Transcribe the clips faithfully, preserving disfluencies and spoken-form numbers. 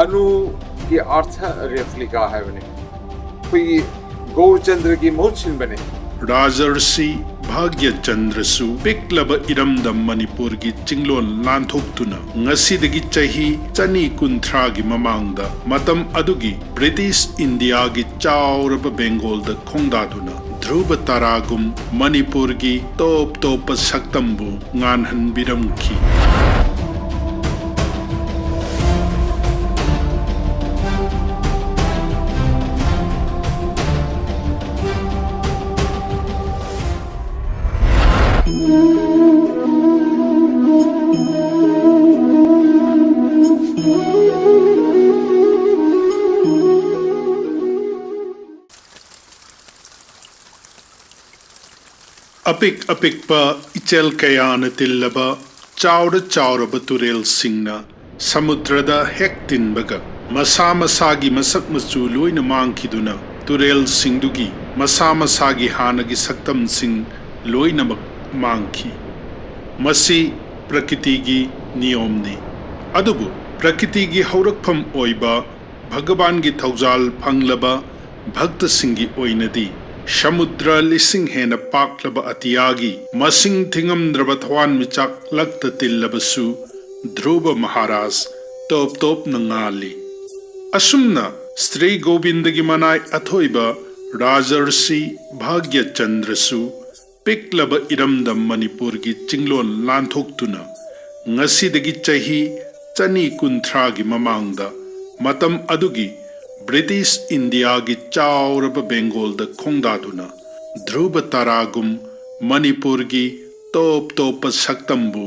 ꯑꯅꯨꯒꯤ ꯑꯥꯔꯊ ꯔꯦꯐ꯭ꯂꯤꯀꯥ ꯍꯥꯏꯕꯅꯤ꯫ ꯑꯩꯈꯣꯏꯒꯤ ꯒꯧꯔꯆꯟꯗ꯭ꯔꯒꯤ ꯃꯍꯨꯠ ꯁꯤꯟꯕꯅꯤ꯫ ꯔꯥꯖꯔꯁꯤ ꯚꯥꯒ꯭ꯌꯆꯟꯗ꯭ꯔꯁꯨ ꯄꯤꯛꯂꯕ ꯏꯔꯝꯗꯝ ꯃꯅꯤꯄꯨꯔꯒꯤ ꯆꯤꯡꯂꯣꯟ ꯂꯥꯟꯊꯣꯛꯇꯨꯅ ꯉꯁꯤꯗꯒꯤ ꯆꯍꯤ ꯆꯅꯤ ꯀꯨꯟꯊ꯭ꯔꯥꯒꯤ ꯃꯃꯥꯡꯗ ꯃꯇꯝ ꯑꯗꯨꯒꯤ ꯕ꯭ꯔꯤꯇꯤꯁ ꯏꯟꯗꯤꯌꯥꯒꯤ ꯆꯥꯎꯔꯕ ꯕꯦꯡꯒꯣꯜꯗ ꯈꯣꯡꯗꯥꯗꯨꯅ ꯙ꯭ꯔꯨꯕ ꯇꯥꯔꯥꯒꯨꯝ ꯃꯅꯤꯄꯨꯔꯒꯤ ꯇꯣꯞ ꯇꯣꯞꯄ ꯁꯛꯇꯝꯕꯨ ꯉꯥꯟꯍꯟꯕꯤꯔꯝꯈꯤ꯫ ꯑꯄꯤꯛ ꯑꯄꯤꯛꯄ ꯏꯆꯦꯜ ꯀꯌꯥꯅ ꯇꯤꯜꯂꯕ ꯆꯥꯎꯔ ꯆꯥꯎꯔꯕ ꯇꯨꯔꯦꯜꯁꯤꯡꯅ ꯁꯃꯨꯗ꯭ꯔꯗ ꯍꯦꯛ ꯇꯤꯟꯕꯒ ꯃꯁꯥ ꯃꯁꯥꯒꯤ ꯃꯁꯛ ꯃꯆꯨ ꯂꯣꯏꯅ ꯃꯥꯡꯈꯤꯗꯨꯅ ꯇꯨꯔꯦꯜꯁꯤꯡꯗꯨꯒꯤ ꯃꯁꯥ ꯃꯁꯥꯒꯤ ꯍꯥꯟꯅꯒꯤ ꯁꯛꯇꯝꯁꯤꯡ ꯂꯣꯏꯅꯃꯛ ꯃꯥꯡꯈꯤ꯫ ꯃꯁꯤ ꯄ꯭ꯔꯀꯤꯇꯤꯒꯤ ꯅꯤꯌꯣꯝꯅꯤ꯫ ꯑꯗꯨꯕꯨ ꯄ꯭ꯔꯀꯤꯇꯤꯒꯤ ꯍꯧꯔꯛꯐꯝ ꯑꯣꯏꯕ ꯚꯒꯕꯥꯟꯒꯤ ꯊꯧꯖꯥꯜ ꯐꯪꯂꯕ ꯚꯛꯇꯁꯤꯡꯒꯤ ꯑꯣꯏꯅꯗꯤ ꯁꯃꯨꯗ꯭ꯔ ꯂꯤꯁꯤꯡ ꯍꯦꯟꯅ ꯄꯥꯛꯂꯕ ꯑꯇꯤꯌꯥꯒꯤ ꯃꯁꯤꯡ ꯊꯤꯉꯝꯗ꯭ꯔꯕ ꯊꯋꯥꯟꯃꯤꯆꯥꯛ ꯂꯛꯇ ꯇꯤꯜꯂꯕꯁꯨ ꯙ꯭ꯔꯨꯕ ꯃꯍꯥꯔꯥꯖ ꯇꯣꯞ ꯇꯣꯞꯅ ꯉꯥꯜꯂꯤ꯫ ꯑꯁꯨꯝꯅ ꯁ꯭ꯔꯤ ꯒꯣꯕꯤꯟꯗꯒꯤ ꯃꯅꯥꯏ ꯑꯊꯣꯏꯕ ꯔꯥꯖꯔꯁꯤ ꯚꯥꯒ꯭ꯌꯆꯟꯗ꯭ꯔꯁꯨ ꯄꯤꯛꯂꯕ ꯏꯔꯝꯗꯝ ꯃꯅꯤꯄꯨꯔꯒꯤ ꯆꯤꯡꯂꯣꯟ ꯂꯥꯟꯊꯣꯛꯇꯨꯅ ꯉꯁꯤꯗꯒꯤ ꯆꯍꯤ ꯆꯅꯤ ꯀꯨꯟꯊ꯭ꯔꯥꯒꯤ ꯃꯃꯥꯡꯗ ꯃꯇꯝ ꯑꯗꯨꯒꯤ ꯕ꯭ꯔꯤꯇꯤꯁ ꯏꯟꯗꯤꯌꯥꯒꯤ ꯆꯥꯎꯔꯕ ꯕꯦꯡꯒꯣꯜꯗ ꯈꯣꯡꯗꯥꯗꯨꯅ ꯙ꯭ꯔꯨꯕ ꯇꯥꯔꯥꯒꯨꯝ ꯃꯅꯤꯄꯨꯔꯒꯤ ꯇꯣꯞ ꯇꯣꯞꯄ ꯁꯛꯇꯝꯕꯨ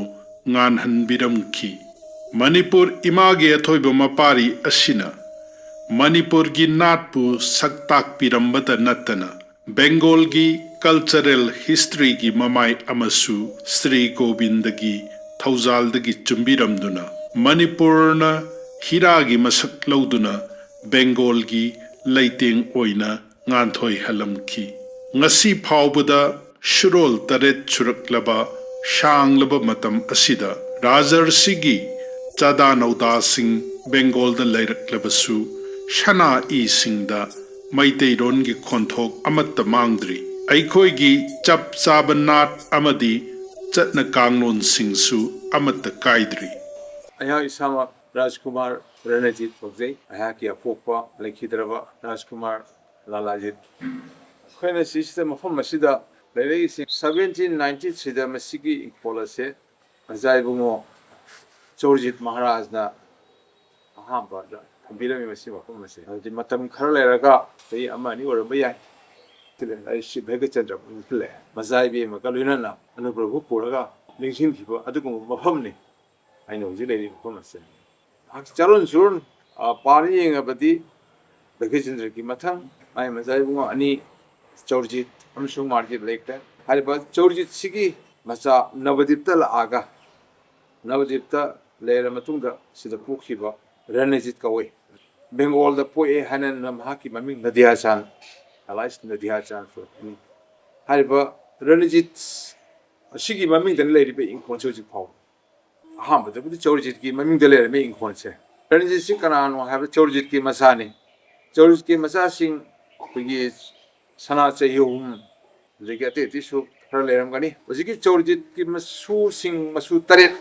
ꯉꯥꯟꯍꯟꯕꯤꯔꯝꯈꯤ꯫ ꯃꯅꯤꯄꯨꯔ ꯏꯃꯥꯒꯤ ꯑꯊꯣꯏꯕ ꯃꯄꯥꯔꯤ ꯑꯁꯤꯅ ꯃꯅꯤꯄꯨꯔꯒꯤ ꯅꯥꯠꯄꯨ ꯁꯛ ꯇꯥꯛꯄꯤꯔꯝꯕꯇ ꯅꯠꯇꯅ ꯕꯦꯡꯒꯣꯜꯒꯤ ꯀꯜꯆꯔꯦꯜ ꯍꯤꯁꯇ꯭ꯔꯤꯒꯤ ꯃꯃꯥꯏ ꯑꯃꯁꯨ ꯁ꯭ꯔꯤ ꯒꯣꯕꯤꯟꯗꯒꯤ ꯊꯧꯖꯥꯜꯗꯒꯤ ꯆꯨꯝꯕꯤꯔꯝꯗꯨꯅ ꯃꯅꯤꯄꯨꯔꯅ ꯍꯤꯔꯥꯒꯤ ꯃꯁꯛ ꯂꯧꯗꯨꯅ ꯕꯦꯡꯒꯣꯜꯒꯤ ꯂꯩꯇꯦꯡ ꯑꯣꯏꯅ ꯉꯥꯟꯊꯣꯏꯍꯜꯂꯝꯈꯤ꯫ ꯉꯁꯤ ꯐꯥꯎꯕꯗ ꯁꯨꯔꯣꯜ ꯇꯔꯦꯠ ꯁꯨꯔꯛꯂꯕ ꯁꯥꯡꯂꯕ ꯃꯇꯝ ꯑꯁꯤꯗ ꯔꯥꯖꯔꯁꯤꯒꯤ ꯆꯥꯗꯥ ꯅꯧꯗꯥꯁꯤꯡ ꯕꯦꯡꯒꯣꯜꯗ ꯂꯩꯔꯛꯂꯕꯁꯨ, ꯁꯅꯥ ꯏꯁꯤꯡꯗ ꯃꯩꯇꯩꯔꯣꯟꯒꯤ ꯈꯣꯟꯊꯣꯛ ꯑꯃꯠꯇ ꯃꯥꯡꯗ꯭ꯔꯤ꯫ ꯑꯩꯈꯣꯏꯒꯤ ꯆꯞ ꯆꯥꯕ ꯅꯥꯠ ꯑꯃꯗꯤ ꯆꯠꯅ ꯀꯥꯡꯂꯣꯟꯁꯤꯡꯁꯨ ꯑꯃꯠꯇ ꯀꯥꯏꯗ꯭ꯔꯤ꯫ ꯑꯩꯍꯥꯛ ꯏꯁꯥꯃꯛ ꯔꯥꯖꯀꯨꯃꯥꯔ ꯔꯅꯖꯤꯠ ꯀꯧꯖꯩ꯫ ꯑꯩꯍꯥꯛꯀꯤ ꯑꯄꯣꯛꯄ ꯂꯩꯈꯤꯗ꯭ꯔꯕ ꯔꯥꯖꯀꯨꯃꯥꯔ ꯂꯥꯂꯥꯖꯤꯠ꯫ ꯑꯩꯈꯣꯏꯅ ꯁꯤꯁꯤꯗ, ꯃꯐꯝ ꯑꯁꯤꯗ ꯂꯩꯔꯛꯏꯁꯤ, ꯁꯕꯦꯟꯇꯤꯟ ꯅꯥꯏꯟꯇꯤ ꯊ꯭ꯔꯤꯗ ꯃꯁꯤꯒꯤ ꯏꯪꯈꯣꯜ ꯑꯁꯦ ꯃꯖꯥ ꯏꯕꯨꯡꯉꯣ ꯆꯧꯔꯖꯤꯠ ꯃꯍꯥꯔꯥꯖꯅ ꯑꯍꯥꯟꯕꯗ ꯊꯝꯕꯤꯔꯝꯃꯤ ꯃꯁꯤ ꯃꯐꯝ ꯑꯁꯦ꯫ ꯑꯗꯨꯗꯤ ꯃꯇꯝ ꯈꯔ ꯂꯩꯔꯒ, ꯆꯍꯤ ꯑꯃ ꯑꯅꯤ ꯑꯣꯏꯔꯝꯕ ꯌꯥꯏ, ꯁꯤꯗ ꯑꯩ ꯁꯤ ꯚꯩꯒꯆꯟꯗ꯭ꯔ ꯑꯃꯨꯛ ꯂꯩ, ꯃꯖꯥ ꯏꯕꯦꯝꯃꯒ ꯂꯣꯏꯅꯅ ꯑꯅꯨꯄ꯭ꯔꯚꯨ ꯄꯨꯔꯒ ꯅꯤꯡꯁꯤꯡꯈꯤꯕ ꯑꯗꯨꯒꯨꯝꯕ ꯃꯐꯝꯅꯤ ꯑꯩꯅ ꯍꯧꯖꯤꯛ ꯂꯩꯔꯤꯕ ꯃꯐꯝ ꯑꯁꯦ꯫ ꯃꯍꯥꯛꯀꯤ ꯆꯥꯔꯣꯟ ꯁꯨꯔꯣꯟ, ꯑ, ꯄꯥꯅ ꯌꯦꯡꯉꯕꯗꯤ ꯚꯩꯒꯆꯟꯗ꯭ꯔꯒꯤ ꯃꯊꯪ, ꯃꯥꯏ ꯃꯆꯥ ꯏꯕꯨꯡꯉꯣ ꯑꯅꯤ, ꯆꯧꯔꯖꯤꯠ ꯑꯃꯁꯨꯡ ꯃꯥꯔꯖꯤꯠ ꯂꯩꯈ꯭ꯔꯦ꯫ ꯍꯥꯏꯔꯤꯕ ꯆꯧꯔꯖꯤꯠꯁꯤꯒꯤ ꯃꯆꯥ ꯅꯕꯗꯤꯞꯇ ꯂꯥꯛꯑꯒ, ꯅꯕꯗꯤꯞꯇ ꯂꯩꯔ ꯃꯇꯨꯡꯗ ꯁꯤꯗ ꯄꯣꯛꯈꯤꯕ ꯔꯅꯖꯤꯠ ꯀꯧꯏ꯫ ꯕꯦꯡꯒꯣꯜꯗ ꯄꯣꯛꯑꯦ ꯍꯥꯏꯅ ꯃꯍꯥꯛꯀꯤ ꯃꯃꯤꯡ ꯅꯗꯤꯌꯥ ꯆꯥꯟ, alias ꯅꯗꯤꯌꯥ ꯆꯥꯟ ꯁꯨꯔꯛꯄꯅꯤ꯫ ꯍꯥꯏꯔꯤꯕ ꯔꯅꯖꯤꯠ ꯑꯁꯤꯒꯤ ꯃꯃꯤꯡꯗꯅ ꯂꯩꯔꯤꯕ ꯏꯪꯈꯣꯜꯁꯦ ꯍꯧꯖꯤꯛ ꯐꯥꯎꯕ꯫ ꯑꯍꯥꯟꯕꯗꯕꯨꯗꯤ ꯆꯧꯔꯖꯤꯠꯀꯤ ꯃꯃꯤꯡꯗ ꯂꯩꯔꯝꯃꯤ ꯏꯪꯈꯣꯜꯁꯦ꯫ ꯔꯅꯖꯤꯠꯁꯤ ꯀꯅꯥꯅꯣ ꯍꯥꯏꯕ ꯆꯧꯔꯖꯤꯠꯀꯤ ꯃꯆꯥꯅꯤ꯫ ꯆꯧꯔꯖꯤꯠꯀꯤ ꯃꯆꯥꯁꯤꯡ ꯑꯩꯈꯣꯏꯒꯤ ꯁꯅꯥ ꯆꯍꯤ ꯑꯍꯨꯝ, ꯑꯗꯒꯤ ꯑꯇꯩ ꯑꯇꯩꯁꯨ ꯈꯔ ꯂꯩꯔꯝꯒꯅꯤ꯫ ꯍꯧꯖꯤꯛꯀꯤ ꯆꯧꯔꯖꯤꯠꯀꯤ ꯃꯁꯨꯁꯤꯡ, ꯃꯁꯨ ꯇꯔꯦꯠ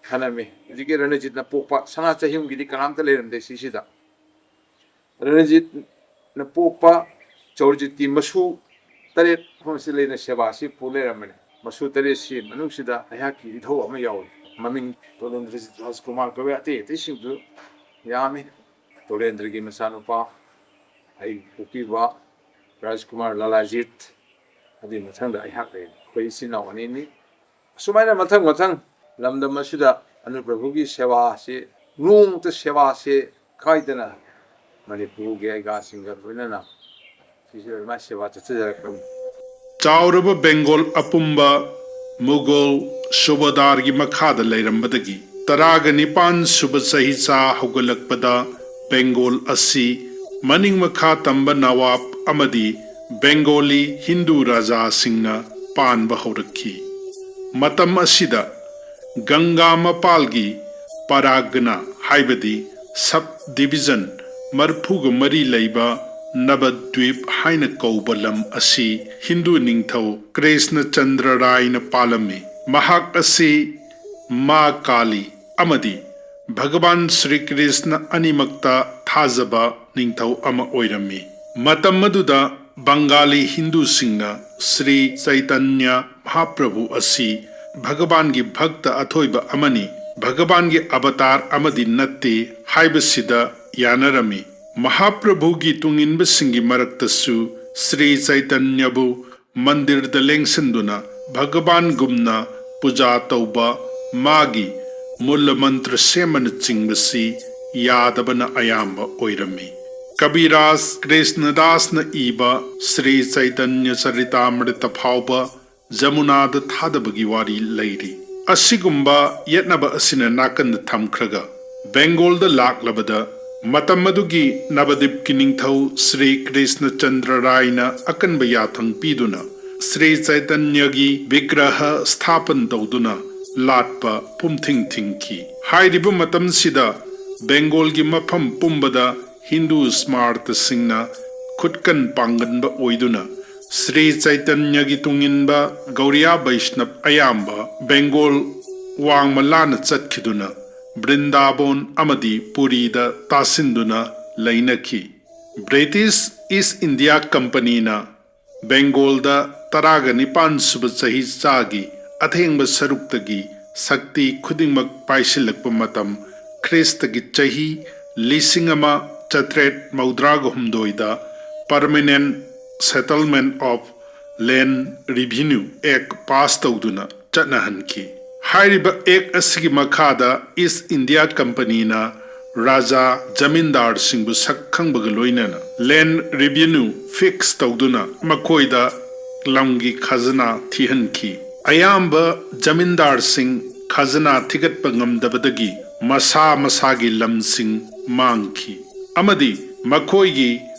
ꯊꯅꯝꯃꯤ꯫ ꯍꯧꯖꯤꯛꯀꯤ ꯔꯅꯖꯤꯠꯅ ꯄꯣꯛꯄ ꯁꯅꯥ ꯆꯍꯤ ꯑꯍꯨꯝꯒꯤꯗꯤ ꯀꯅꯥꯝꯇ ꯂꯩꯔꯝꯗꯦ ꯁꯤꯁꯤꯗ꯫ ꯔꯅꯖꯤꯠꯅ ꯄꯣꯛꯄ ꯆꯧꯔꯖꯤꯠꯀꯤ ꯃꯁꯨ ꯇꯔꯦꯠ ꯃꯐꯝꯁꯤ ꯂꯩꯅ ꯁꯦꯕꯥꯁꯤ ꯄꯨ ꯂꯩꯔꯝꯕꯅꯤ꯫ ꯃꯁꯨ ꯇꯔꯦꯠꯁꯤ ꯃꯅꯨꯡꯁꯤꯗ ꯑꯩꯍꯥꯛꯀꯤ ꯏꯙꯧ ꯑꯃ ꯌꯥꯎꯏ꯫ ꯃꯃꯤꯡ ꯇꯣꯂꯦꯟꯗ꯭ꯔꯖꯤꯠ ꯔꯥꯖꯀꯨꯃꯥꯔ ꯀꯧꯏ꯫ ꯑꯇꯩ ꯑꯇꯩꯁꯤꯡꯗꯨ ꯌꯥꯝꯃꯤ꯫ ꯇꯣꯂꯦꯟꯗ꯭ꯔꯒꯤ ꯃꯆꯥꯅꯨꯄꯥ, ꯑꯩ ꯄꯣꯛꯄꯤꯕ ꯔꯥꯖꯀꯨꯃꯥꯔ ꯂꯥꯂꯥꯖꯤꯠ, ꯑꯗꯨꯒꯤ ꯃꯊꯪꯗ ꯑꯩꯍꯥꯛ ꯂꯩꯔꯦ꯫ ꯑꯩꯈꯣꯏ ꯏꯆꯤꯟ ꯏꯅꯥꯎ ꯑꯅꯤꯅꯤ꯫ ꯑꯁꯨꯃꯥꯏꯅ ꯃꯊꯪ ꯃꯊꯪ ꯂꯝꯗꯝ ꯑꯁꯤꯗ ꯑꯅꯨꯄ꯭ꯔꯚꯨꯒꯤ ꯁꯦꯕꯥ ꯑꯁꯤ ꯅꯣꯡꯃꯇ ꯁꯦꯕꯥꯁꯦ ꯀꯥꯏꯗꯅ ꯃꯅꯤꯄꯨꯔꯒꯤ ꯑꯩꯒꯥꯁꯤꯡꯒ ꯂꯣꯏꯅꯅ ꯁꯤꯁꯤꯗ ꯑꯗꯨꯃꯥꯏꯅ ꯁꯦꯕꯥ ꯆꯠꯊꯖꯔꯛꯄꯅꯤ꯫ ꯆꯥꯎꯔꯕ ꯕꯦꯡꯒꯣꯜ ꯑꯄꯨꯝꯕ ꯃꯨꯒꯜ ꯁꯨꯕꯗꯥꯔꯒꯤ ꯃꯈꯥꯗ ꯂꯩꯔꯝꯕꯗꯒꯤ ꯇꯔꯥꯒ ꯅꯤꯄꯥꯟ ꯁꯨꯕ ꯆꯍꯤꯆꯥ ꯍꯧꯒꯠꯂꯛꯄꯗ ꯕꯦꯡꯒꯣꯜ ꯑꯁꯤ ꯃꯅꯤꯡ ꯃꯈꯥ ꯇꯝꯕ ꯅꯋꯥꯕ ꯑꯃꯗꯤ ꯕꯦꯡꯒꯣꯂꯤ ꯍꯤꯟꯗꯨ ꯔꯥꯖꯥꯁꯤꯡꯅ ꯄꯥꯟꯕ ꯍꯧꯔꯛꯈꯤ꯫ ꯃꯇꯝ ꯑꯁꯤꯗ ꯒꯪꯒꯥ ꯃꯄꯥꯜꯒꯤ ꯄꯥꯔꯒꯅꯥ ꯍꯥꯏꯕꯗꯤ sub division ꯃꯔꯤꯐꯨꯒ ꯃꯔꯤ ꯂꯩꯕ ꯅꯕꯗ꯭ꯋꯤꯞ ꯍꯥꯏꯅ ꯀꯧꯕ ꯂꯝ ꯑꯁꯤ ꯍꯤꯟꯗꯨ ꯅꯤꯡꯊꯧ ꯀ꯭ꯔꯤꯁꯅꯆꯟꯗ꯭ꯔ ꯔꯥꯏꯅ ꯄꯥꯜꯂꯝꯃꯤ꯫ ꯃꯍꯥꯛ ꯑꯁꯤ ꯃꯥ ꯀꯥꯂꯤ ꯑꯃꯗꯤ ꯚꯒꯋꯥꯟ ꯁ꯭ꯔꯤ ꯀ꯭ꯔꯤꯁꯅ ꯑꯅꯤꯃꯛꯇ ꯊꯥꯖꯕ ꯅꯤꯡꯊꯧ ꯑꯃ ꯑꯣꯏꯔꯝꯃꯤ꯫ ꯃꯇꯝ ꯑꯗꯨꯗ ꯕꯪꯒꯥꯂꯤ ꯍꯤꯟꯗꯨꯁꯤꯡꯅ ꯁ꯭ꯔꯤ ꯆꯩꯇꯟꯌ ꯃꯍꯥꯄ꯭ꯔꯚꯨ ꯑꯁꯤ ꯚꯒꯋꯥꯟꯒꯤ ꯚꯛꯇ ꯑꯊꯣꯏꯕ ꯑꯃꯅꯤ, ꯚꯒꯋꯥꯟꯒꯤ ꯑꯕꯇꯥꯔ ꯑꯃꯗꯤ ꯅꯠꯇꯦ ꯍꯥꯏꯕꯁꯤꯗ ꯌꯥꯅꯔꯝꯃꯤ꯫ ꯃꯍꯥꯄ꯭ꯔꯚꯨꯒꯤ ꯇꯨꯡꯏꯟꯕꯁꯤꯡꯒꯤ ꯃꯔꯛꯇꯁꯨ ꯁ꯭ꯔꯤ ꯆꯩꯇꯟꯌꯕꯨ ꯃꯟꯗꯤꯔꯗ ꯂꯦꯡꯁꯤꯟꯗꯨꯅ ꯚꯒꯋꯥꯟꯒꯨꯝꯅ ꯄꯨꯖꯥ ꯇꯧꯕ, ꯃꯥꯒꯤ ꯃꯨꯜꯂ ꯃꯟꯇ꯭ꯔ ꯁꯦꯝꯕꯅꯆꯤꯡꯕꯁꯤ ꯌꯥꯗꯕꯅ ꯑꯌꯥꯝꯕ ꯑꯣꯏꯔꯝꯃꯤ꯫ ꯀꯕꯤꯔꯥꯖ ꯀ꯭ꯔꯤꯁꯅꯗꯥꯁꯅ ꯏꯕ ꯁ꯭ꯔꯤ ꯆꯩꯇꯟꯌ ꯆꯔꯤꯇꯥꯃ꯭ꯔꯤꯇ ꯐꯥꯎꯕ ꯖꯃꯨꯅꯥꯗ ꯊꯥꯗꯕꯒꯤ ꯋꯥꯔꯤ ꯂꯩꯔꯤ꯫ ꯑꯁꯤꯒꯨꯝꯕ ꯌꯦꯠꯅꯕ ꯑꯁꯤꯅ ꯅꯥꯀꯟꯗ ꯊꯝꯈ꯭ꯔꯒ, ꯕꯦꯡꯒꯣꯜꯗ ꯂꯥꯛꯂꯕꯗ, ꯃꯇꯝ ꯑꯗꯨꯒꯤ ꯅꯕꯗꯤꯞꯀꯤ ꯅꯤꯡꯊꯧ ꯁ꯭ꯔꯤ ꯀ꯭ꯔꯤꯁꯅꯆꯟꯗ꯭ꯔ ꯔꯥꯏꯅ ꯑꯀꯟꯕ ꯌꯥꯊꯪ ꯄꯤꯗꯨꯅ ꯁ꯭ꯔꯤ ꯆꯩꯇꯟꯌꯒꯤ ꯕꯤꯒ꯭ꯔꯍ ꯁ꯭ꯊꯥꯄꯟ ꯇꯧꯗꯨꯅ ꯂꯥꯠꯄ ꯄꯨꯝꯊꯤꯡ ꯊꯤꯡꯈꯤ꯫ ꯍꯥꯏꯔꯤꯕ ꯃꯇꯝꯁꯤꯗ ꯕꯦꯡꯒꯣꯜꯒꯤ ꯃꯐꯝ ꯄꯨꯝꯕꯗ ꯍꯤꯟꯗꯨ ꯁ꯭ꯃꯥꯔꯇꯁꯤꯡꯅ ꯈꯨꯠꯀꯟ ꯄꯥꯡꯒꯟꯕ ꯑꯣꯏꯗꯨꯅ ꯁ꯭ꯔꯤ ꯆꯩꯇꯟꯌꯒꯤ ꯇꯨꯡꯏꯟꯕ ꯒꯧꯔꯤꯌꯥ ꯕꯩꯁꯅꯕ ꯑꯌꯥꯝꯕ ꯕꯦꯡꯒꯣꯜ ꯋꯥꯡꯃ ꯂꯥꯟꯅ ꯆꯠꯈꯤꯗꯨꯅ ꯕ꯭ꯔꯤꯟꯗꯥꯕꯣꯟ ꯑꯃꯗꯤ ꯄꯨꯔꯤꯗ ꯇꯥꯁꯤꯟꯗꯨꯅ ꯂꯩꯅꯈꯤ꯫ ꯕ꯭ꯔꯤꯇꯤꯁ ꯏꯁ ꯏꯟꯗꯤꯌꯥ ꯀꯝꯄꯅꯤꯅ ꯕꯦꯡꯒꯣꯜꯗ ꯇꯔꯥꯒ ꯅꯤꯄꯥꯟ ꯁꯨꯕ ꯆꯍꯤ ꯆꯥꯒꯤ ꯑꯊꯦꯡꯕ ꯁꯔꯨꯛꯇꯒꯤ ꯁꯛꯇꯤ ꯈꯨꯗꯤꯡꯃꯛ ꯄꯥꯏꯁꯤꯜꯂꯛꯄ ꯃꯇꯝ, ꯈ꯭ꯔꯤꯁꯇꯒꯤ ꯆꯍꯤ ꯂꯤꯁꯤꯡ ꯑꯃ ꯆꯥꯇ꯭ꯔꯦꯠ ꯃꯧꯗ꯭ꯔꯥꯒ ꯍꯨꯝꯗꯣꯏꯗ Permanent Settlement of Land Revenue Act pass ꯇꯧꯗꯨꯅ ꯆꯠꯅꯍꯟꯈꯤ꯫ ꯍꯥꯏꯔꯤꯕ ꯑꯦꯛ ꯑꯁꯤꯒꯤ ꯃꯈꯥꯗ ꯏꯁ ꯏꯟꯗꯤꯌꯥ ꯀꯝꯄꯅꯤꯅ ꯔꯥꯖꯥ ꯖꯃꯤꯟꯗꯥꯔꯁꯤꯡꯕꯨ ꯁꯛ ꯈꯪꯕꯒ ꯂꯣꯏꯅꯅ land revenue fix ꯇꯧꯗꯨꯅ ꯃꯈꯣꯏꯗ ꯂꯝꯒꯤ ꯈꯖꯅꯥ ꯊꯤꯍꯟꯈꯤ꯫ ꯑꯌꯥꯝꯕ ꯖꯃꯤꯟꯗꯥꯔꯁꯤꯡ ꯈꯖꯅꯥ ꯊꯤꯒꯠꯄ ꯉꯝꯗꯕꯗꯒꯤ ꯃꯁꯥ ꯃꯁꯥꯒꯤ ꯂꯝꯁꯤꯡ ꯃꯥꯡꯈꯤ ꯑꯃꯗꯤ ꯃꯈꯣꯏꯒꯤ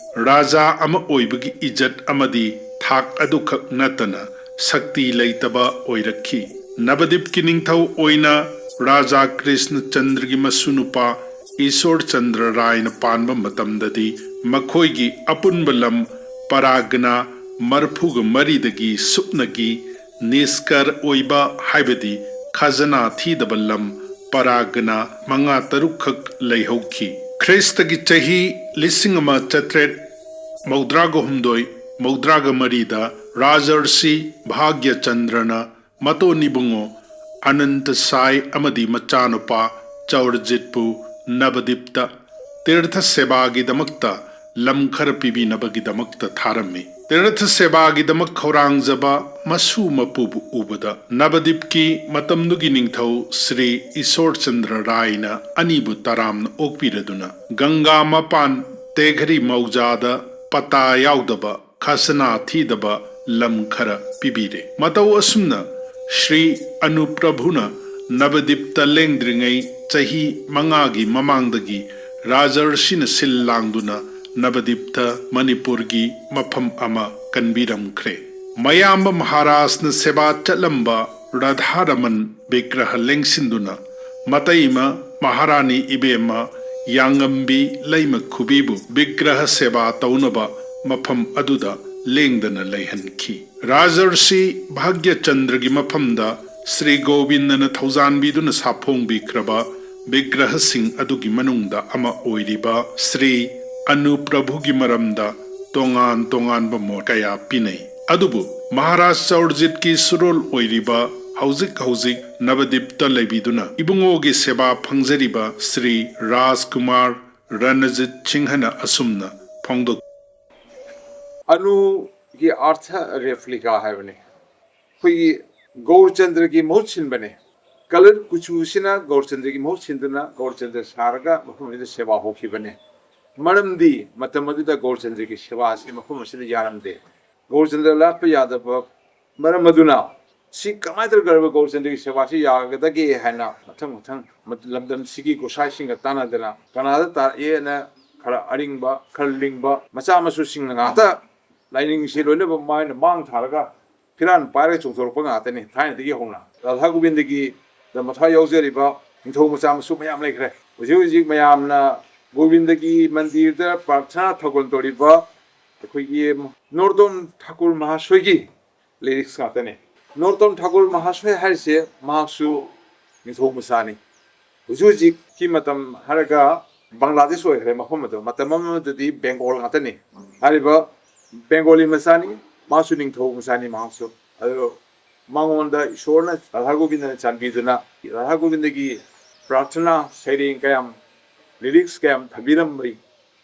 ꯔꯥꯖꯥ ꯑꯃ ꯑꯣꯏꯕꯒꯤ ꯏꯖꯠ ꯑꯃꯗꯤ ꯊꯥꯛ ꯑꯗꯨꯈꯛ ꯅꯠꯇꯅ ꯁꯛꯇꯤ ꯂꯩꯇꯕ ꯑꯣꯏꯔꯛꯈꯤ꯫ ꯅꯕꯗꯤꯞꯀꯤ ꯅꯤꯡꯊꯧ ꯑꯣꯏꯅ ꯔꯥꯖꯥ ꯀ꯭ꯔꯤꯁꯅ ꯆꯟꯗ꯭ꯔꯒꯤ ꯃꯁꯨ ꯅꯨꯄꯥ ꯏꯁꯣꯔ ꯆꯟꯗ꯭ꯔ ꯔꯥꯏꯅ ꯄꯥꯟꯕ ꯃꯇꯝꯗꯗꯤ ꯃꯈꯣꯏꯒꯤ ꯑꯄꯨꯟꯕ ꯂꯝ ꯄꯔꯥꯒꯅꯥ ꯃꯔꯐꯨꯒ ꯃꯔꯤꯗꯒꯤ ꯁꯨꯞꯅꯒꯤ ꯅꯤꯁꯀꯔ ꯑꯣꯏꯕ, ꯍꯥꯏꯕꯗꯤ ꯈꯖꯅꯥ ꯊꯤꯗꯕ ꯂꯝ ꯄꯔꯥꯒꯅꯥ ꯃꯉꯥ ꯇꯔꯨꯛꯈꯛ ꯂꯩꯍꯧꯈꯤ꯫ ꯈ꯭ꯔꯤꯁꯇꯒꯤ ꯆꯍꯤ ꯂꯤꯁꯤꯡ ꯑꯃ ꯆꯥꯇ꯭ꯔꯦꯠ ꯃꯧꯗ꯭ꯔꯥꯒ ꯍꯨꯝꯗꯣꯏ ꯃꯧꯗ꯭ꯔꯥꯒ ꯃꯔꯤꯗ ꯔꯥꯖꯔꯁꯤ ꯚꯥꯒ꯭ꯌꯆꯟꯗ꯭ꯔꯅ ꯃꯇꯣꯟ ꯏꯕꯨꯡꯉꯣ ꯑꯅꯟꯇ ꯁꯥꯏ ꯑꯃꯗꯤ ꯃꯆꯥꯅꯨꯄꯥ ꯆꯧꯔꯖꯤꯠꯄꯨ ꯅꯕꯗꯤꯞꯇ ꯇꯤꯔꯊ ꯁꯦꯕꯥꯒꯤꯗꯃꯛꯇ ꯂꯝ ꯈꯔ ꯄꯤꯕꯤꯅꯕꯒꯤꯗꯃꯛꯇ ꯊꯥꯔꯝꯃꯤ꯫ ꯇꯤꯔꯊ ꯁꯦꯕꯥꯒꯤꯗꯃꯛ ꯈꯧꯔꯥꯡꯖꯕ ꯃꯁꯨ ꯃꯄꯨꯕꯨ ꯎꯕꯗ ꯅꯕꯗꯤꯞꯀꯤ ꯃꯇꯝꯗꯨꯒꯤ ꯅꯤꯡꯊꯧ ꯁ꯭ꯔꯤ ꯏꯁꯣꯔꯆꯟꯗ꯭ꯔ ꯔꯥꯏꯅ ꯑꯅꯤꯕꯨ ꯇꯔꯥꯝꯅ ꯑꯣꯛꯄꯤꯔꯗꯨꯅ ꯒꯪꯒꯥ ꯃꯄꯥꯟ ꯇꯦꯘꯔꯤ ꯃꯧꯖꯥꯗ ꯄꯇꯥ ꯌꯥꯎꯗꯕ ꯈꯁꯅꯥ ꯊꯤꯗꯕ ꯂꯝ ꯈꯔ ꯄꯤꯕꯤꯔꯦ꯫ ꯃꯇꯧ ꯑꯁꯨꯝꯅ ꯁ꯭ꯔꯤ ꯑꯅꯨꯄ꯭ꯔꯚꯨꯅ ꯅꯕꯗꯤꯞꯇ ꯂꯦꯡꯗ꯭ꯔꯤꯉꯩ ꯆꯍꯤ ꯃꯉꯥꯒꯤ ꯃꯃꯥꯡꯗꯒꯤ ꯔꯥꯖꯔꯁꯤꯅ ꯁꯤꯜ ꯂꯥꯡꯗꯨꯅ ꯅꯕꯗꯤꯞꯇ ꯃꯅꯤꯄꯨꯔꯒꯤ ꯃꯐꯝ ꯑꯃ ꯀꯟꯕꯤꯔꯝꯈ꯭ꯔꯦ꯫ ꯃꯌꯥꯝꯕ ꯃꯍꯥꯔꯥꯖꯅ ꯁꯦꯕꯥ ꯆꯠꯂꯝꯕ ꯔꯥꯙꯥꯔꯃꯟ ꯕꯤꯒ꯭ꯔꯍ ꯂꯦꯡꯁꯤꯟꯗꯨꯅ ꯃꯇꯩꯃ ꯃꯍꯥꯔꯥꯅꯤ ꯏꯕꯦꯝꯃ ꯌꯥꯉꯝꯕꯤ ꯂꯩꯃ ꯈꯨꯕꯤꯕꯨ ꯕꯤꯒ꯭ꯔꯍ ꯁꯦꯕꯥ ꯇꯧꯅꯕ ꯃꯐꯝ ꯑꯗꯨꯗ ꯂꯦꯡꯗꯅ ꯂꯩꯍꯟꯈꯤ꯫ ꯔꯥꯖꯔꯁꯤ ꯚꯥꯒ꯭ꯌꯆꯟꯗ꯭ꯔꯒꯤ ꯃꯐꯝꯗ ꯁ꯭ꯔꯤ ꯒꯣꯕꯤꯟꯗꯅ ꯊꯧꯖꯥꯟꯕꯤꯗꯨꯅ ꯁꯥꯐꯣꯡꯕꯤꯈ꯭ꯔꯕ ꯕꯤꯒ꯭ꯔꯍꯁꯤꯡ ꯑꯗꯨꯒꯤ ꯃꯅꯨꯡꯗ ꯑꯃ ꯑꯣꯏꯔꯤꯕ ꯁ꯭ꯔꯤ ꯑꯅꯨꯄ꯭ꯔꯚꯨꯒꯤ ꯃꯔꯝꯗ ꯇꯣꯉꯥꯟ ꯇꯣꯉꯥꯟꯕ ꯃꯣꯠ ꯀꯌꯥ ꯄꯤꯅꯩ꯫ ꯑꯗꯨꯕꯨ ꯃꯍꯥꯔꯥꯖ ꯆꯧꯔꯖꯤꯠꯀꯤ ꯁꯨꯔꯣꯜ ꯑꯣꯏꯔꯤꯕ ꯍꯧꯖꯤꯛ ꯍꯧꯖꯤꯛ ꯅꯕꯗꯤꯞꯇ ꯂꯩꯕꯤꯗꯨꯅ ꯏꯕꯨꯡꯉꯣꯒꯤ ꯁꯦꯕꯥ ꯐꯪꯖꯔꯤꯕ ꯁ꯭ꯔꯤ ꯔꯥꯖꯀꯨꯃꯥꯔ ꯔꯅꯖꯤꯠ ꯁꯤꯡꯍꯅ ꯑꯁꯨꯝꯅ ꯐꯣꯡꯗꯣꯛ ꯑꯅꯨꯒꯤ ꯑꯥꯔꯊ ꯔꯦꯐ꯭ꯂꯤꯀꯥ ꯍꯥꯏꯕꯅꯤ꯫ ꯑꯩꯈꯣꯏꯒꯤ ꯒꯧꯔꯆꯟꯗ꯭ꯔꯒꯤ ꯃꯍꯨꯠ ꯁꯤꯟꯕꯅꯦ꯫ ꯀꯂꯔ ꯀꯨꯆꯨꯁꯤꯅ ꯒꯧꯔꯆꯟꯗ꯭ꯔꯒꯤ ꯃꯍꯨꯠ ꯁꯤꯟꯗꯨꯅ ꯒꯧꯔꯆꯟꯗ꯭ꯔ ꯁꯥꯔꯒ ꯃꯐꯝ ꯑꯁꯤꯗ ꯁꯦꯕꯥ ꯍꯧꯈꯤꯕꯅꯦ꯫ ꯃꯔꯝꯗꯤ ꯃꯇꯝ ꯑꯗꯨꯗ ꯒꯧꯔꯆꯟꯗ꯭ꯔꯒꯤ ꯁꯦꯕꯥ ꯑꯁꯤ ꯃꯐꯝ ꯑꯁꯤꯗ ꯌꯥꯔꯝꯗꯦ꯫ ꯒꯧꯔꯆꯟꯗ꯭ꯔ ꯂꯥꯠꯄ ꯌꯥꯗꯕ ꯃꯔꯝ ꯑꯗꯨꯅ ꯁꯤ ꯀꯃꯥꯏꯅ ꯇꯧꯔꯒ ꯒꯧꯔꯆꯟꯗ꯭ꯔꯒꯤ ꯁꯦꯕꯥꯁꯤ ꯌꯥꯒꯗꯒꯦ ꯍꯥꯏꯅ ꯃꯊꯪ ꯃꯊꯪ ꯂꯝꯗꯝꯁꯤꯒꯤ ꯒꯣꯁꯥꯏꯁꯤꯡꯒ ꯇꯥꯟꯅꯗꯅ ꯀꯅꯥꯗ ꯇꯥꯔꯛꯑꯦꯅ ꯈꯔ ꯑꯔꯤꯡꯕ, ꯈꯔ ꯂꯤꯡꯕ ꯃꯆꯥ ꯃꯁꯨꯁꯤꯡꯅ ꯉꯥꯛꯇ ꯂꯥꯏꯅꯤꯡꯁꯤ ꯂꯣꯏꯅꯃꯛ ꯃꯥꯏꯅ ꯃꯥꯡ ꯊꯥꯔꯒ ꯐꯤꯔꯥꯟ ꯄꯥꯏꯔꯒ ꯆꯣꯡꯊꯣꯔꯛꯄ ꯉꯥꯛꯇꯅꯤ ꯊꯥꯏꯅꯗꯒꯤ ꯍꯧꯅ꯫ ꯔꯥꯙꯥ ꯒꯣꯕꯤꯟꯗꯒꯤ ꯗ ꯃꯊ꯭ꯋꯥꯏ ꯌꯥꯎꯖꯔꯤꯕ ꯅꯤꯡꯊꯧ ꯃꯆꯥ ꯃꯁꯨ ꯃꯌꯥꯝ ꯂꯩꯈ꯭ꯔꯦ꯫ ꯍꯧꯖꯤꯛ ꯍꯧꯖꯤꯛ ꯃꯌꯥꯝꯅ ꯒꯣꯕꯤꯟꯗꯒꯤ ꯃꯟꯗꯤꯔꯗ ꯄ꯭ꯔꯥꯔꯊꯅꯥ ꯊꯧꯒꯜ ꯇꯧꯔꯤꯕ ꯑꯩꯈꯣꯏꯒꯤ ꯅꯣꯔꯣꯠꯇꯝ ꯊꯥꯀꯨꯔ ꯃꯍꯥꯁꯣꯏꯒꯤ ꯂꯤꯔꯤꯛꯁ ꯉꯥꯛꯇꯅꯤ꯫ ꯅꯣꯔꯣꯠꯇꯝ ꯊꯥꯀꯨꯔ ꯃꯍꯥꯁꯣꯏ ꯍꯥꯏꯔꯤꯁꯦ ꯃꯍꯥꯛꯁꯨ ꯅꯤꯡꯊꯧ ꯃꯆꯥꯅꯤ꯫ ꯍꯧꯖꯤꯛ ꯍꯧꯖꯤꯛꯀꯤ ꯃꯇꯝ ꯍꯥꯏꯔꯒ ꯕꯪꯒ꯭ꯂꯥꯗꯦꯁ ꯑꯣꯏꯈ꯭ꯔꯦ, ꯃꯐꯝ ꯑꯗꯣ ꯃꯇꯝ ꯑꯃꯗꯗꯤ ꯕꯦꯡꯒꯣꯜ ꯉꯥꯛꯇꯅꯤ꯫ ꯍꯥꯏꯔꯤꯕ ꯕꯦꯡꯒꯣꯂꯤ ꯃꯆꯥꯅꯤ, ꯃꯥꯁꯨ ꯅꯤꯡꯊꯧ ꯃꯆꯥꯅꯤ꯫ ꯃꯍꯥꯛꯁꯨ ꯑꯗꯣ ꯃꯉꯣꯟꯗ ꯏꯁꯣꯔꯅ, ꯔꯥꯙꯥ ꯒꯣꯕꯤꯟꯗꯅ ꯆꯥꯟꯕꯤꯗꯨꯅ ꯔꯥꯙꯥ ꯒꯣꯕꯤꯟꯗꯒꯤ ꯄ꯭ꯔꯥꯔꯊꯅꯥ ꯁꯩꯔꯦꯡ ꯀꯌꯥꯝ, ꯂꯤꯔꯤꯛꯁ ꯀꯌꯥꯝ ꯊꯝꯕꯤꯔꯝꯕꯩ꯫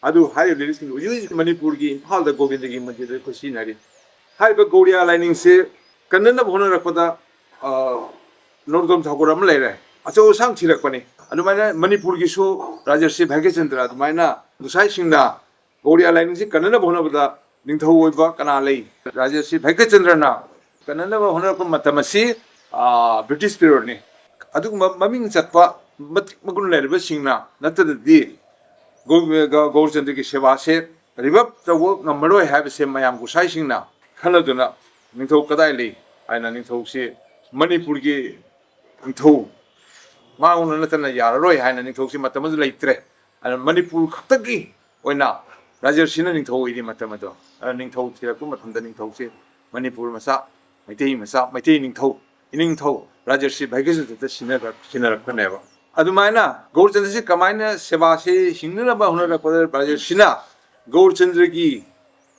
ꯑꯗꯨ ꯍꯥꯏꯔꯤꯕ ꯂꯤꯔꯤꯛꯁꯤꯡꯗꯨ ꯍꯧꯖꯤꯛ ꯍꯧꯖꯤꯛ ꯃꯅꯤꯄꯨꯔꯒꯤ ꯏꯝꯐꯥꯜꯗ ꯒꯣꯕꯤꯟꯗꯒꯤ ꯃꯟꯗꯤꯔꯗ ꯑꯩꯈꯣꯏ ꯁꯤꯖꯤꯟꯅꯔꯤ꯫ ꯍꯥꯏꯔꯤꯕ ꯒꯧꯔꯤꯌꯥ ꯂꯥꯏꯅꯤꯡꯁꯦ ꯀꯟꯅꯅꯕ ꯍꯣꯠꯅꯔꯛꯄꯗ, ꯑ, ꯅꯣꯔꯣꯠꯇꯝ ꯊꯥꯀꯨꯔ ꯑꯃ ꯂꯩꯔꯦ, ꯑꯆꯧ ꯑꯁꯥꯡ ꯊꯤꯔꯛꯄꯅꯤ꯫ ꯑꯗꯨꯃꯥꯏꯅ ꯃꯅꯤꯄꯨꯔꯒꯤꯁꯨ ꯔꯥꯖꯔꯁꯤ ꯚꯥꯒ꯭ꯌꯆꯟꯗ꯭ꯔ ꯑꯗꯨꯃꯥꯏꯅ ꯒꯨꯁꯥꯏꯁꯤꯡꯅ ꯒꯧꯔꯤꯌꯥ ꯂꯥꯏꯅꯤꯡꯁꯤ ꯀꯟꯅꯅꯕ ꯍꯣꯠꯅꯕꯗ ꯅꯤꯡꯊꯧ ꯑꯣꯏꯕ ꯀꯅꯥ ꯂꯩ? ꯔꯥꯖꯔꯁꯤ ꯚꯥꯒ꯭ꯌꯆꯟꯗ꯭ꯔꯅ ꯀꯟꯅꯅꯕ ꯍꯣꯠꯅꯔꯛꯄ ꯃꯇꯝ ꯑꯁꯤ, ꯑ, ꯕ꯭ꯔꯤꯇꯤꯁ periodꯅꯤ꯫ ꯑꯗꯨꯒꯨꯝꯕ ꯃꯃꯤꯡ ꯆꯠꯄ ꯃꯇꯤꯛ ꯃꯒꯨꯟ ꯂꯩꯔꯕꯁꯤꯡꯅ ꯅꯠꯇ꯭ꯔꯗꯤ ꯒꯧ-, ꯒ-, ꯒꯧꯔꯆꯟꯗ꯭ꯔꯒꯤ ꯁꯦꯕꯥꯁꯦ revive ꯇꯧꯕ ꯉꯝꯃꯔꯣꯏ ꯍꯥꯏꯕꯁꯦ ꯃꯌꯥꯝ ꯒꯨꯁꯥꯏꯁꯤꯡꯅ ꯈꯟꯅꯗꯨꯅ ꯅꯤꯡꯊꯧ ꯀꯗꯥꯏ ꯂꯩ ꯍꯥꯏꯅ ꯅꯤꯡꯊꯧꯁꯤ ꯃꯅꯤꯄꯨꯔꯒꯤ ꯅꯤꯡꯊꯧ ꯃꯉꯣꯟꯗ ꯅꯠꯇꯅ ꯌꯥꯔꯔꯣꯏ ꯍꯥꯏꯅ ꯅꯤꯡꯊꯧꯁꯤ ꯃꯇꯝ ꯑꯗꯨ ꯂꯩꯇ꯭ꯔꯦ꯫ ꯑꯗꯨꯅ ꯃꯅꯤꯄꯨꯔ ꯈꯛꯇꯒꯤ ꯑꯣꯏꯅ ꯔꯥꯖꯔꯁꯤꯅ ꯅꯤꯡꯊꯧ ꯑꯣꯏꯔꯤ ꯃꯇꯝ ꯑꯗꯣ꯫ ꯑꯗꯨꯅ ꯅꯤꯡꯊꯧ ꯊꯤꯔꯛꯄ ꯃꯇꯝꯗ ꯅꯤꯡꯊꯧꯁꯤ ꯃꯅꯤꯄꯨꯔ ꯃꯆꯥ, ꯃꯩꯇꯩ ꯃꯆꯥ, ꯃꯩꯇꯩ ꯅꯤꯡꯊꯧ, ꯏꯅꯤꯡꯊꯧ ꯔꯥꯖꯔꯁꯤ ꯚꯥꯒ꯭ꯌꯆꯟꯗ꯭ꯔꯗ ꯁꯤꯟꯅꯔꯛ-, ꯁꯤꯟꯅꯔꯛꯄꯅꯦꯕ꯫ ꯑꯗꯨꯃꯥꯏꯅ ꯒꯧꯔꯆꯟꯗ꯭ꯔꯁꯤ ꯀꯃꯥꯏꯅ ꯁꯦꯕꯥꯁꯤ ꯍꯤꯡꯅꯅꯕ ꯍꯣꯠꯅꯔꯛꯄꯗ ꯔꯥꯖꯔꯁꯤꯅ ꯒꯧꯔꯆꯟꯗ꯭ꯔꯒꯤ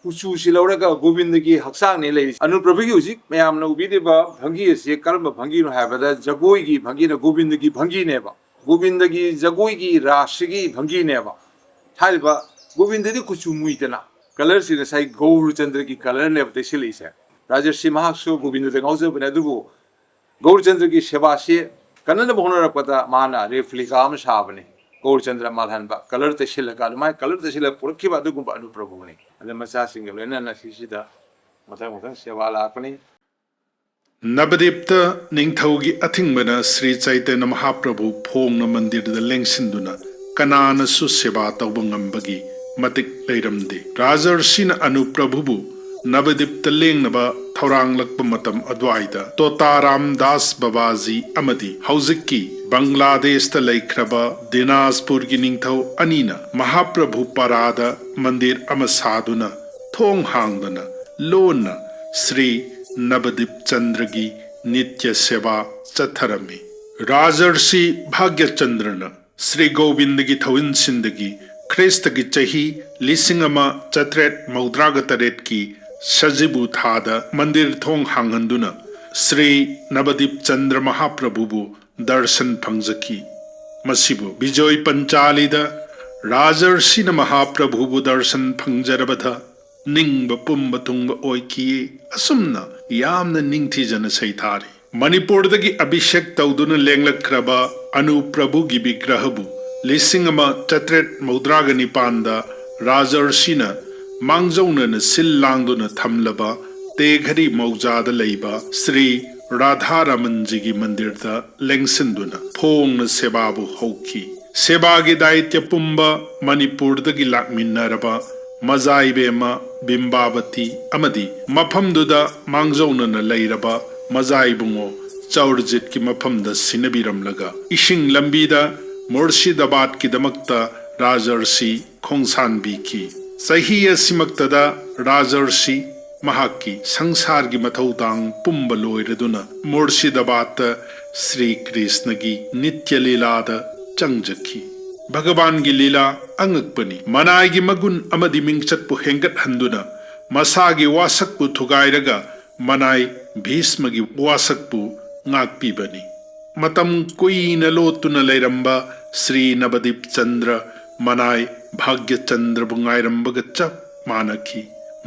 ꯀꯨꯆꯨꯁꯤ ꯂꯧꯔꯒ ꯒꯣꯕꯤꯟꯗꯒꯤ ꯍꯛꯆꯥꯡꯅꯦ ꯂꯩꯔꯤꯁꯦ꯫ ꯑꯅꯨꯄ꯭ꯔꯚꯨꯒꯤ ꯍꯧꯖꯤꯛ ꯃꯌꯥꯝꯅ ꯎꯕꯤꯔꯤꯕ ꯚꯪꯒꯤ ꯑꯁꯤ ꯀꯔꯝꯕ ꯚꯪꯒꯤꯅꯣ ꯍꯥꯏꯕꯗ ꯖꯒꯣꯏꯒꯤ ꯚꯪꯒꯤꯅ, ꯒꯣꯕꯤꯟꯗꯒꯤ ꯚꯪꯒꯤꯅꯦꯕ꯫ ꯒꯣꯕꯤꯟꯗꯒꯤ ꯖꯒꯣꯏꯒꯤ ꯔꯥꯁꯁꯤꯒꯤ ꯚꯪꯒꯤꯅꯦꯕ꯫ ꯍꯥꯏꯔꯤꯕ ꯒꯣꯕꯤꯟꯗꯗꯤ ꯀꯨꯆꯨ ꯃꯨꯏꯗꯅ, colourꯁꯤ ꯉꯁꯥꯏ ꯒꯧꯔꯆꯟꯗ꯭ꯔꯒꯤ colourꯅꯦꯕ ꯇꯩꯁꯤꯜꯂꯛꯏꯁꯦ꯫ ꯔꯥꯖꯔꯁꯤ ꯃꯍꯥꯛꯁꯨ ꯒꯣꯕꯤꯟꯗꯗ ꯉꯥꯎꯖꯕꯅꯦ, ꯑꯗꯨꯕꯨ ꯒꯧꯔꯆꯟꯗ꯭ꯔꯒꯤ ꯁꯦꯕꯥꯁꯤ ꯀꯟꯅꯅꯕ ꯍꯣꯠꯅꯔꯛꯄꯗ ꯃꯥꯅ replica ꯑꯃ ꯁꯥꯕꯅꯤ꯫ ꯒꯧꯔꯆꯟꯗ꯭ꯔ ꯃꯥꯜꯍꯟꯕ, colour ꯇꯩꯁꯤꯜꯂꯒ, ꯑꯗꯨꯃꯥꯏꯅ colour ꯇꯩꯁꯤꯜꯂꯒ ꯄꯨꯔꯛꯈꯤꯕ ꯑꯗꯨꯒꯨꯝꯕ ꯑꯅꯨꯄ꯭ꯔꯚꯨꯅꯤ꯫ ꯑꯗ ꯃꯆꯥꯁꯤꯡꯒ ꯂꯣꯏꯅꯅ ꯁꯤꯁꯤꯗ ꯃꯊꯪ ꯃꯊꯪ ꯁꯦꯕꯥ ꯂꯥꯛꯄꯅꯤ꯫ ꯅꯕꯗꯤꯞꯇ ꯅꯤꯡꯊꯧꯒꯤ ꯑꯊꯤꯡꯕꯅ ꯁ꯭ꯔꯤ ꯆꯩꯇꯟꯌ ꯃꯍꯥꯄ꯭ꯔꯚꯨ ꯐꯣꯡꯅ ꯃꯟꯗꯤꯔꯗ ꯂꯦꯡꯁꯤꯟꯗꯨꯅ ꯀꯅꯥꯅꯁꯨ ꯁꯦꯕꯥ ꯇꯧꯕ ꯉꯝꯕꯒꯤ ꯃꯇꯤꯛ ꯂꯩꯔꯝꯗꯦ꯫ ꯔꯥꯖꯔꯁꯤꯅ ꯑꯅꯨꯄ꯭ꯔꯚꯨꯕꯨ ꯅꯕꯗꯤꯞꯇ ꯂꯦꯡꯅꯕ ꯊꯧꯔꯥꯡꯂꯛꯄ ꯃꯇꯝ ꯑꯗꯨꯋꯥꯏꯗ ꯇꯣꯇꯥꯔꯥꯝ ꯗꯥꯁ ꯕꯕꯥꯖꯤ ꯑꯃꯗꯤ ꯍꯧꯖꯤꯛꯀꯤ ꯕꯪꯒ꯭ꯂꯥꯗꯦꯁꯇ ꯂꯩꯈ꯭ꯔꯕ ꯗꯤꯅꯥꯖꯄꯨꯔꯒꯤ ꯅꯤꯡꯊꯧ ꯑꯅꯤꯅ ꯃꯍꯥꯄ꯭ꯔꯚꯨ ꯄꯥꯔꯥꯗ ꯃꯟꯗꯤꯔ ꯑꯃ ꯁꯥꯗꯨꯅ ꯊꯣꯡ ꯍꯥꯡꯗꯅ ꯂꯣꯟꯅ ꯁ꯭ꯔꯤ ꯅꯕꯗꯤꯞ ꯆꯟꯗ꯭ꯔꯒꯤ ꯅꯤꯇ꯭ꯌ ꯁꯦꯕꯥ ꯆꯠꯊꯔꯝꯃꯤ꯫ ꯔꯥꯖꯔꯁꯤ ꯚꯥꯒ꯭ꯌꯆꯟꯗ꯭ꯔꯅ ꯁ꯭ꯔꯤ ꯒꯣꯕꯤꯟꯗꯒꯤ ꯊꯧꯏꯟꯁꯤꯟꯗꯒꯤ ꯈ꯭ꯔꯤꯁꯇꯒꯤ ꯆꯍꯤ ꯂꯤꯁꯤꯡ ꯑꯃ ꯆꯥꯇ꯭ꯔꯦꯠ ꯃꯧꯗ꯭ꯔꯥꯒ ꯇꯔꯦꯠꯀꯤ ꯁꯖꯤꯕꯨ ꯊꯥꯗ ꯃꯟꯗꯤꯔ ꯊꯣꯡ ꯍꯥꯡꯍꯟꯗꯨꯅ ꯁ꯭ꯔꯤ ꯅꯕꯗꯤꯞ ꯆꯟꯗ꯭ꯔ ꯃꯍꯥꯄ꯭ꯔꯚꯨꯕꯨ ꯗꯔꯁꯟ ꯐꯪꯖꯈꯤ꯫ ꯃꯁꯤꯕꯨ ꯕꯤꯖꯣꯏ ꯄꯟꯆꯥꯂꯤꯗ ꯔꯥꯖꯔꯁꯤꯅ ꯃꯍꯥꯄ꯭ꯔꯚꯨꯕꯨ ꯗꯔꯁꯟ ꯐꯪꯖꯔꯕꯗ ꯅꯤꯡꯕ ꯄꯨꯝꯕ ꯊꯨꯡꯕ ꯑꯣꯏꯈꯤ꯫ ꯑꯁꯨꯝꯅ ꯌꯥꯝꯅ ꯅꯤꯡꯊꯤꯖꯅ ꯁꯩꯊꯥꯔꯤ꯫ ꯃꯅꯤꯄꯨꯔꯗꯒꯤ ꯑꯚꯤꯁꯦꯛ ꯇꯧꯗꯨꯅ ꯂꯦꯡꯂꯛꯈ꯭ꯔꯕ ꯑꯅꯨ ꯄ꯭ꯔꯚꯨꯒꯤ ꯕꯤꯒ꯭ꯔꯍꯕꯨ ꯂꯤꯁꯤꯡ ꯑꯃ ꯆꯥꯇ꯭ꯔꯦꯠ ꯃꯧꯗ꯭ꯔꯥꯒ ꯅꯤꯄꯥꯟꯗ ꯔꯥꯖꯔꯁꯤꯅ ꯃꯥꯡꯖꯧꯅꯅ ꯁꯤꯜ ꯂꯥꯡꯗꯨꯅ ꯊꯝꯂꯕ ꯇꯦꯘꯔꯤ ꯃꯧꯖꯥꯗ ꯂꯩꯕ ꯁ꯭ꯔꯤ ꯔꯥꯙꯥꯔꯥꯃꯟꯖꯤꯒꯤ ꯃꯟꯗꯤꯔꯗ ꯂꯦꯡꯁꯤꯟꯗꯨꯅ ꯐꯣꯡꯅ ꯁꯦꯕꯥꯕꯨ ꯍꯧꯈꯤ꯫ ꯁꯦꯕꯥꯒꯤ ꯗꯥꯏꯇ꯭ꯌ ꯄꯨꯝꯕ ꯃꯅꯤꯄꯨꯔꯗꯒꯤ ꯂꯥꯛꯃꯤꯟꯅꯔꯕ ꯃꯖꯥꯏꯕꯦꯝꯃ ꯕꯤꯝꯕꯥꯕꯇꯤ ꯑꯃꯗꯤ ꯃꯐꯝꯗꯨꯗ ꯃꯥꯡꯖꯧꯅꯅ ꯂꯩꯔꯕ ꯃꯖꯥꯏꯕꯨꯡꯉꯣ ꯆꯧꯔꯖꯤꯠꯀꯤ ꯃꯐꯝꯗ ꯁꯤꯟꯅꯕꯤꯔꯝꯂꯒ ꯏꯁꯤꯡ ꯂꯝꯕꯤꯗ ꯃꯨꯔꯁꯤꯗꯥꯕꯥꯗꯀꯤꯗꯃꯛꯇ ꯔꯥꯖꯔꯁꯤ ꯈꯣꯡꯁꯥꯟꯕꯤꯈꯤ꯫ ꯆꯍꯤ ꯑꯁꯤꯃꯛꯇꯗ ꯔꯥꯖꯔꯁꯤ ꯃꯍꯥꯛꯀꯤ ꯁꯪꯁꯥꯔꯒꯤ ꯃꯊꯧꯗꯥꯡ ꯄꯨꯝꯕ ꯂꯣꯏꯔꯗꯨꯅ ꯃꯨꯔꯁꯤꯗꯥꯕꯥꯗꯇ ꯁ꯭ꯔꯤ ꯀ꯭ꯔꯤꯁꯅꯒꯤ ꯅꯤꯇ꯭ꯌ ꯂꯤꯂꯥꯗ ꯆꯪꯖꯈꯤ꯫ ꯚꯒꯕꯥꯟꯒꯤ ꯂꯤꯂꯥ ꯑꯉꯛꯄꯅꯤ꯫ ꯃꯅꯥꯏꯒꯤ ꯃꯒꯨꯟ ꯑꯃꯗꯤ ꯃꯤꯡꯆꯠꯄꯨ ꯍꯦꯟꯒꯠꯍꯟꯗꯨꯅ ꯃꯁꯥꯒꯤ ꯋꯥꯁꯛꯄꯨ ꯊꯨꯒꯥꯏꯔꯒ ꯃꯅꯥꯏ ꯚꯤꯁꯃꯒꯤ ꯋꯥꯁꯛꯄꯨ ꯉꯥꯛꯄꯤꯕꯅꯤ꯫ ꯃꯇꯝ ꯀꯨꯏꯅ ꯂꯣꯠꯇꯨꯅ ꯂꯩꯔꯝꯕ ꯁ꯭ꯔꯤ ꯅꯕꯗꯤꯞ ꯆꯟꯗ꯭ꯔ ꯃꯅꯥꯏ ꯚꯥꯒ꯭ꯌꯆꯟꯗ꯭ꯔꯕꯨ ꯉꯥꯏꯔꯝꯕꯒ ꯆꯞ ꯃꯥꯟꯅꯈꯤ꯫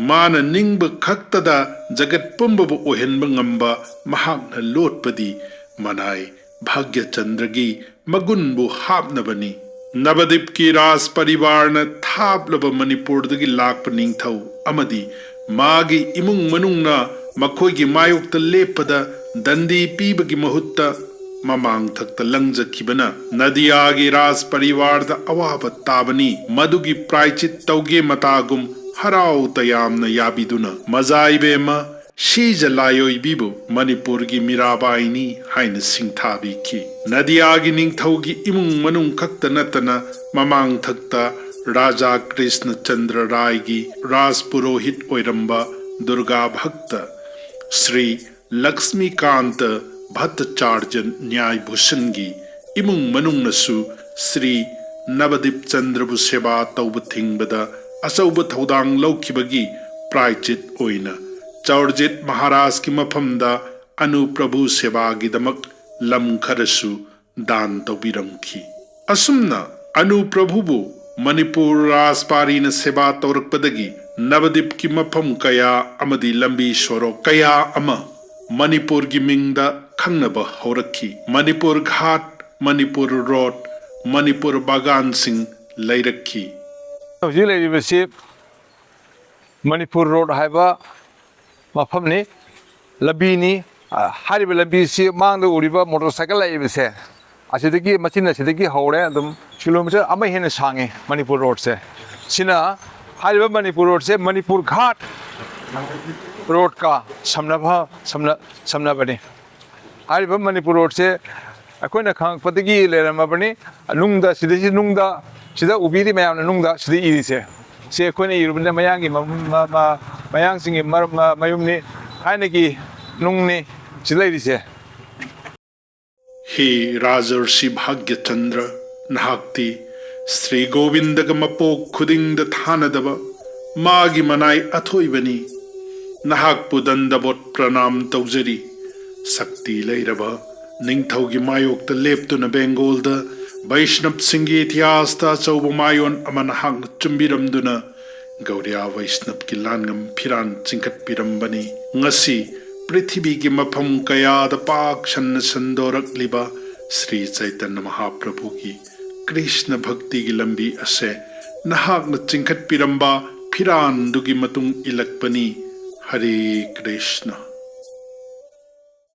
ꯃꯥꯅ ꯅꯤꯡꯕ ꯈꯛꯇꯗ ꯖꯒꯠ ꯄꯨꯝꯕꯕꯨ ꯑꯣꯏꯍꯟꯕ ꯉꯝꯕ ꯃꯍꯥꯛꯅ ꯂꯣꯠꯄꯗꯤ ꯃꯅꯥꯏ ꯚꯥꯒ꯭ꯌꯆꯟꯗ꯭ꯔꯒꯤ ꯃꯒꯨꯟꯕꯨ ꯍꯥꯞꯅꯕꯅꯤ꯫ ꯅꯕꯗꯤꯞꯀꯤ ꯔꯥꯖ ꯄꯔꯤꯕꯥꯔꯅ ꯊꯥꯞꯂꯕ ꯃꯅꯤꯄꯨꯔꯗꯒꯤ ꯂꯥꯛꯄ ꯅꯤꯡꯊꯧ ꯑꯃꯗꯤ ꯃꯥꯒꯤ ꯏꯃꯨꯡ ꯃꯅꯨꯡꯅ ꯃꯈꯣꯏꯒꯤ ꯃꯥꯌꯣꯛꯇ ꯂꯦꯞꯄꯗ ꯗꯟꯗꯤ ꯄꯤꯕꯒꯤ ꯃꯍꯨꯠꯇ ꯃꯃꯥꯡ ꯊꯛꯇ ꯂꯪꯖꯈꯤꯕꯅ ꯅꯗꯤꯌꯥꯒꯤ ꯔꯥꯖ ꯄꯔꯤꯋꯥꯔꯗ ꯑꯋꯥꯕ ꯇꯥꯕꯅꯤ꯫ ꯃꯗꯨꯒꯤ ꯄ꯭ꯔꯥꯏꯆꯤꯠ ꯇꯧꯒꯦ ꯃꯇꯥꯒꯨꯝ ꯍꯔꯥꯎ ꯇꯌꯥꯝꯅ ꯌꯥꯕꯤꯗꯨꯅ ꯃꯖꯥ ꯏꯕꯦꯝꯃ ꯁꯤꯖ ꯂꯥꯏꯑꯣꯏꯕꯤꯕꯨ ꯃꯅꯤꯄꯨꯔꯒꯤ ꯃꯤꯔꯥꯕꯥꯏꯅꯤ ꯍꯥꯏꯅ ꯁꯤꯡꯊꯥꯕꯤꯈꯤ꯫ ꯅꯗꯤꯌꯥꯒꯤ ꯅꯤꯡꯊꯧꯒꯤ ꯏꯃꯨꯡ ꯃꯅꯨꯡ ꯈꯛꯇ ꯅꯠꯇꯅ ꯃꯃꯥꯡꯊꯛꯇ ꯔꯥꯖꯥ ꯀ꯭ꯔꯤꯁꯅ ꯆꯟꯗ꯭ꯔ ꯔꯥꯏꯒꯤ ꯔꯥꯖ ꯄꯨꯔꯣꯍꯤꯠ ꯑꯣꯏꯔꯝꯕ ꯗꯨꯔꯒꯥ ꯚꯛꯇ ꯁ꯭ꯔꯤ ꯂꯛꯁꯃꯤꯀꯥꯟꯇ ꯚꯠꯇꯆꯥꯔꯖ ꯅ꯭ꯌꯥꯏꯚꯨꯁꯟꯒꯤ ꯏꯃꯨꯡ ꯃꯅꯨꯡꯅꯁꯨ ꯁ꯭ꯔꯤ ꯅꯕꯗꯤꯞ ꯆꯟꯗ꯭ꯔꯕꯨ ꯁꯦꯕꯥ ꯇꯧꯕ ꯊꯤꯡꯕꯗ ꯑꯆꯧꯕ ꯊꯧꯗꯥꯡ ꯂꯧꯈꯤꯕꯒꯤ ꯄ꯭ꯔꯥꯏꯆꯤꯠ ꯑꯣꯏꯅ ꯆꯧꯔꯖꯤꯠ ꯃꯍꯥꯔꯥꯖꯀꯤ ꯃꯐꯝꯗ ꯑꯅꯨꯄ꯭ꯔꯚꯨ ꯁꯦꯕꯥꯒꯤꯗꯃꯛ ꯂꯝ ꯈꯔꯁꯨ ꯗꯥꯟ ꯇꯧꯕꯤꯔꯝꯈꯤ꯫ ꯑꯁꯨꯝꯅ ꯑꯅꯨꯄ꯭ꯔꯚꯨꯕꯨ ꯃꯅꯤꯄꯨꯔ ꯔꯥꯖꯄꯥꯔꯤꯅ ꯁꯦꯕꯥ ꯇꯧꯔꯛꯄꯗꯒꯤ ꯅꯕꯗꯤꯞꯀꯤ ꯃꯐꯝ ꯀꯌꯥ ꯑꯃꯗꯤ ꯂꯝꯕꯤ ꯁꯣꯔꯣꯛ ꯀꯌꯥ ꯑꯃ ꯃꯅꯤꯄꯨꯔꯒꯤ ꯃꯤꯡꯗ ꯈꯪꯅꯕ ꯍꯧꯔꯛꯈꯤ꯫ ꯃꯅꯤꯄꯨꯔ ꯘꯥꯠ, ꯃꯅꯤꯄꯨꯔ ꯔꯣꯗ, ꯃꯅꯤꯄꯨꯔ ꯕꯥꯒꯥꯟꯁꯤꯡ ꯂꯩꯔꯛꯈꯤ꯫ ꯍꯧꯖꯤꯛ ꯂꯩꯔꯤꯕꯁꯤ ꯃꯅꯤꯄꯨꯔ ꯔꯣꯗ ꯍꯥꯏꯕ ꯃꯐꯝꯅꯤ, ꯂꯝꯕꯤꯅꯤ꯫ ꯑ, ꯍꯥꯏꯔꯤꯕ ꯂꯝꯕꯤꯁꯤ ꯃꯥꯡꯗ ꯎꯔꯤꯕ ꯃꯣꯇꯣꯔ ꯁꯥꯏꯀꯜ ꯂꯥꯛꯏꯕꯁꯦ, ꯑꯁꯤꯗꯒꯤ, ꯃꯆꯤꯟ ꯑꯁꯤꯗꯒꯤ ꯍꯧꯔꯦ, ꯑꯗꯨꯝ ꯀꯤꯂꯣꯃꯤꯇꯔ ꯑꯃ ꯍꯦꯟꯅ ꯁꯥꯡꯉꯤ ꯃꯅꯤꯄꯨꯔ ꯔꯣꯗꯁꯦ꯫ ꯁꯤꯅ, ꯍꯥꯏꯔꯤꯕ ꯃꯅꯤꯄꯨꯔ ꯔꯣꯗꯁꯦ ꯃꯅꯤꯄꯨꯔ ꯘꯥꯠ ꯔꯣꯗꯀ ꯁꯝꯅꯕ, ꯁꯝꯅ-, ꯁꯝꯅꯕꯅꯤ꯫ ꯍꯥꯏꯔꯤꯕ ꯃꯅꯤꯄꯨꯔ ꯔꯣꯗꯁꯦ ꯑꯩꯈꯣꯏꯅ ꯈꯪꯉꯛꯄꯗꯒꯤ ꯂꯩꯔꯝꯃꯕꯅꯤ꯫ ꯅꯨꯡꯗ, ꯁꯤꯗꯩꯁꯤ ꯅꯨꯡꯗ, ꯁꯤꯗ ꯎꯕꯤꯔꯤ ꯃꯌꯥꯝꯅ ꯅꯨꯡꯗ ꯁꯤꯗ ꯏꯔꯤꯁꯦ, ꯁꯤ ꯑꯩꯈꯣꯏꯅ ꯏꯔꯨꯕꯅ ꯃꯌꯥꯡꯒꯤ ꯃ-, ꯃ-, ꯃ-, ꯃꯌꯥꯡꯁꯤꯡꯒꯤ ꯃꯔ-, ꯃ-, ꯃꯌꯨꯝꯅꯤ, ꯊꯥꯏꯅꯒꯤ ꯅꯨꯡꯅꯤ ꯁꯤ ꯂꯩꯔꯤꯁꯦ꯫ ꯍꯦ ꯔꯥꯖꯔꯁꯤ ꯚꯥꯒ꯭ꯌꯆꯟꯗ꯭ꯔ, ꯅꯍꯥꯛꯇꯤ ꯁ꯭ꯔꯤ ꯒꯣꯕꯤꯟꯗꯒ ꯃꯄꯣꯛ ꯈꯨꯗꯤꯡꯗ ꯊꯥꯅꯗꯕ ꯃꯥꯒꯤ ꯃꯅꯥꯏ ꯑꯊꯣꯏꯕꯅꯤ꯫ ꯅꯍꯥꯛꯄꯨ ꯗꯟꯗꯕꯣꯠ ꯄ꯭ꯔꯅꯥꯝ ꯇꯧꯖꯔꯤ꯫ ꯁꯛꯇꯤ ꯂꯩꯔꯕ ꯅꯤꯡꯊꯧꯒꯤ ꯃꯥꯌꯣꯛꯇ ꯂꯦꯞꯇꯨꯅ ꯕꯦꯡꯒꯣꯜꯗ ꯕꯩꯁꯅꯞꯁꯤꯡꯒꯤ ꯏꯇꯤꯍꯥꯁꯇ ꯑꯆꯧꯕ ꯃꯥꯌꯣꯟ ꯑꯃ ꯅꯍꯥꯛꯅ ꯆꯨꯝꯕꯤꯔꯝꯗꯨꯅ ꯒꯧꯔꯤꯌꯥ ꯕꯩꯁꯅꯞꯀꯤ ꯂꯥꯟꯉꯝ ꯐꯤꯔꯥꯟ ꯆꯤꯡꯈꯠꯄꯤꯔꯝꯕꯅꯤ꯫ ꯉꯁꯤ ꯄ꯭ꯔꯤꯊꯤꯕꯤꯒꯤ ꯃꯐꯝ ꯀꯌꯥꯗ ꯄꯥꯛ ꯁꯟꯅ ꯁꯟꯗꯣꯔꯛꯂꯤꯕ ꯁ꯭ꯔꯤ ꯆꯩꯇꯟꯌ ꯃꯍꯥꯄ꯭ꯔꯚꯨꯒꯤ ꯀ꯭ꯔꯤꯁꯅ ꯚꯛꯇꯤꯒꯤ ꯂꯝꯕꯤ ꯑꯁꯦ ꯅꯍꯥꯛꯅ ꯆꯤꯡꯈꯠꯄꯤꯔꯝꯕ ꯐꯤꯔꯥꯟꯗꯨꯒꯤ ꯃꯇꯨꯡ ꯏꯜꯂꯛꯄꯅꯤ꯫ ꯍꯔꯦ ꯀ꯭ꯔꯤꯁꯅ꯫